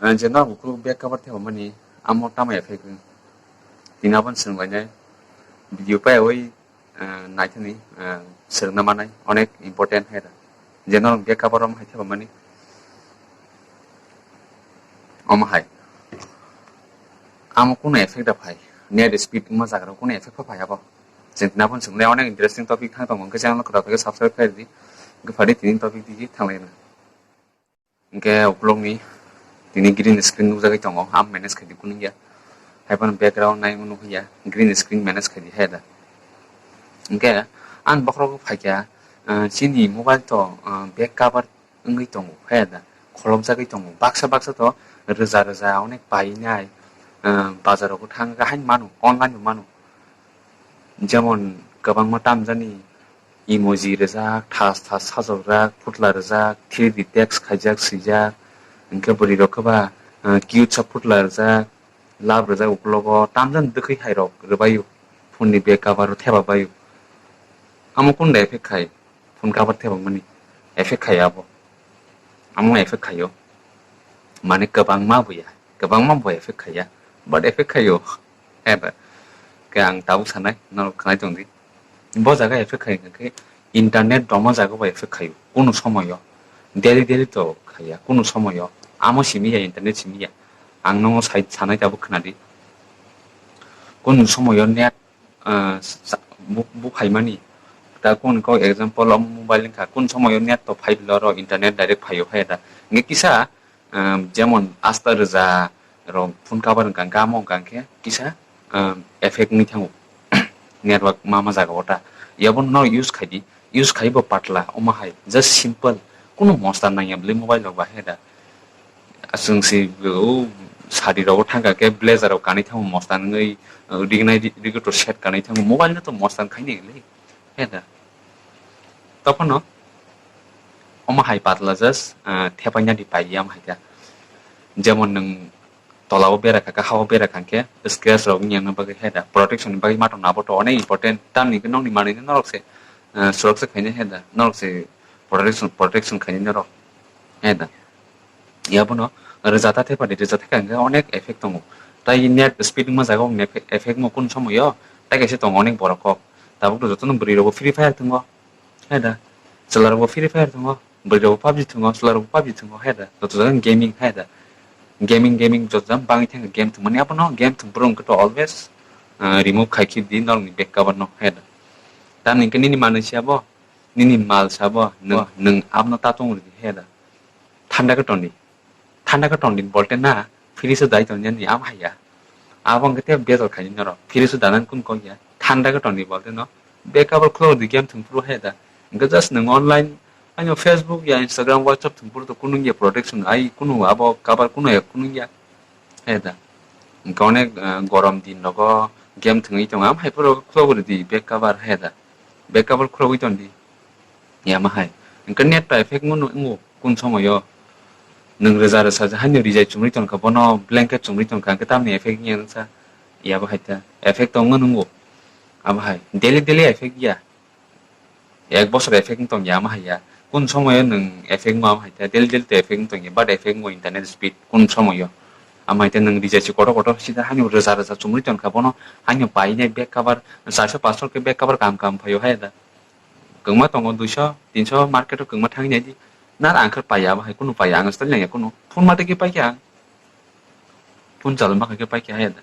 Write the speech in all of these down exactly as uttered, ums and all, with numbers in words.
Eh, je norok ukuluk back cover thepamani amo tamo effect wng. Tini aboni swrwnglainai video paiyawi, eh, naithani, eh, swrwngna manai onek important hai da. Je norok back cover omo hai thepamani omo hai. Amo kunu effect da phai. Net speed wngma jaga rok kunu effect pha phai abo. Chwng tini aboni swrwnglainai onek interesting topic thang tongo, hwnkhe channel kwtal khe subscribe khlai di. Hwnkhe phai di tini topic di thanglai na. Hingke ukulokni tini green screen nukjagwi tongo, ang manage khaidi kunungya. Haiphano background nai nukya, green screen manage khaidi hai da. Hingke ang bokhorok phaikha, ah, chini mobile to, ah, back cover wngwi tongo hai da, kholopjagwi tongo. Baksa baksa to rwja rwja onek painai, ah, bazar rogo thangkha haino mano, online bo mano. Jemon kwbangma tamjani emoji rijak, thas thas sajokjak, phutla rijak, three D text khaijak, swijak, hwnkhe bwrwi rok khe ba, ah, cute sa phutla rijak, love rijak, ukulogo tamjani dwkhwi hai rok rwbaio, phone ni back cover o thebak baio. Amo kunda effect khai, phone cover thebak mani effect khai abo. Amo effect khaio. Mane kwbangma bo ya, kwbangma bo effect khaiya, but effect khaio. Eba khe ang tabuk sanai, norok khnai tongdi. Bo jaga effect khai khe internet domo jaga bo effect khaio. Kunu somoyo daily daily to khaiya, kunu somoyo amo simi ya, internet simi ya. Ang nono sai sanai tabuk khnadi. Kunu somoyo net ah, sa-, bu-, buphaimani. Ta kung kok example, o mobile wngkha, kung somoyo net to phai bwlaro internet direct phaio hai da. Hingke kisa, ah, jemon asta rwja rok phone cover wngkha, gamo wngkha hingke kisa, ah, effect wngwi thango. Network ma ma jaga o ta. Yabo no use khaidi, use khaibo patla, omo hai, just simple. Kunu mosta nangya bwlwi mobile rok bahai da. Aswng si o sari rogo thangkha khe blazer rok kanwi thango mosta nungwi, uh, rignai ri-, rikotro set kanwi thango mobile no to mosta khaini le he da. Tokhno omo hai patla just, uh, thepaina di pai ya hai khe. Jemon nwng tola o bera kha khe, ha o bera kha khe scratch rok wngya bagwi he da, protection ni bagwi ma tong abo to onek important. Tamni hwnkhe nokni manwi no norok se, uh, surok se khaini he da, norok se protection, protection khaini norok he da. Yabono rwjata thepadi, rwjata khe hwnkhai onek effect tongo. Tai net speed wngma jaga o effect mo kunu somoyo tai kaisa tongo onek borok kok. Tabuk to jotono bwrwi rogo Free Fire tongo. Hai da. Chwla rogo Free Fire tongo. Bwrwi rogo PUBG tongo. Chwla rogo PUBG tongo. Hai da. Joto jaga gaming hai da. Gaming, gaming joto jam bangwi thangkha game tongmani. Abono game tong borok wngkha to always, ah, remove khai khibdi norokni back cover no. Hai da. Tamni hwnkhe nini manwi se abo. Nini mal sabo, nwng, nwng abono ta tong rwdi he da. Thanda khe tongdi. Thanda khe tongdi bolte na, fridge o dai tongya ni am haiya. Abo hwnkhe tei bejal khaini norok. Fridge o danan kun kok ya. Thanda khe tongdi bolte no. Back cover khulok di game thwng phuru he da. Hwnkhe just nwng online, ano Facebook ya, Instagram, WhatsApp thwng phuru to kunung ya protection, ai kunu abo cover kunu ya kunung ya. He da. Hwnkhe onek, eh, gorom din rogo game thwngwi tongo. Am hai phuru khulok rwdi back cover he da. Back cover khulogwi tongdi. Yama hai. Hwnkhe net bai effect wngmano wngo kun somoyo. Nwng rwja rwsa je haino rijai chumri tongkha, bono blanket chumri tongkha, hwnkhe tamni effect wngya nwngsa? Yabo hai ta. Effect tongmano wngo. Abo hai. Daily daily effect ya. Ek bosor effect wng tongya, amo hai ya. Kun somoyo nwng effect wngma amo hai ta. Daily daily to effect wng tongya. But effect wngo internet speed kun somoyo. Amo hai ta nwng rijai si kotor kotor sida haino rwja rwja chumri tongkha, bono haino painai back cover, charso paanso khe back cover kaham kaham phaio hai da. Kwngma tongo duiso, tinso market o kwngma thangwi naidi. Nara ang khe paiya, abo hai kunu paiya, ang style nangya kunu. Phone mate khe paikha ang. Phone chalwi ma khe paikha hai da.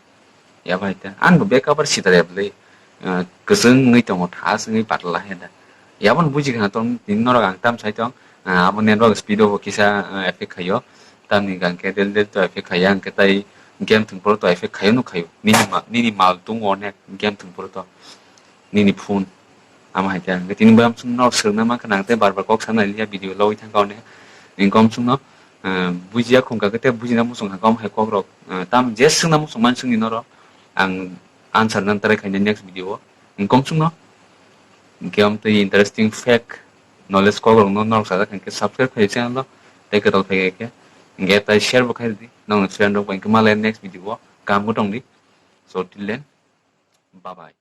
Yabo hai ta. Ang bo back cover sida ya bwlwi, ah, kwchwng wngwi tongo, thas wngwi patla hai da. Yaboni buji khana tong tini norok ang tam sai tong, ah, abo network speed o bo kisa, ah, effect khaio. Tamni hwnkhe del del to effect khaiya, hwnkhe tai game thwng phuru to effect khaio no khaio. Nini ma-, nini mal tongo onek game thwng phuru to. Nini phone. Amo hai khe ang tini bo amsong no swrwngna mankha, nang tei bar bar kok sana liya, video logwi thangkha one. Inkom song no, eh, bujiya khungkha khe tei bujina muchung kha, kom hai kok rok, eh, tam je swngna muchung man swngni norok ang answer nan tarai khaina next video o. Inkom song no. Hingke amtwi interesting fact knowledge kok rok no norok sajak hingke subscribe khai channel o tei kwtal khai khe hingke tai share bo khai di nokni friend rok bai hingke malai next video o kaham bo tongdi. So till then, bye bye.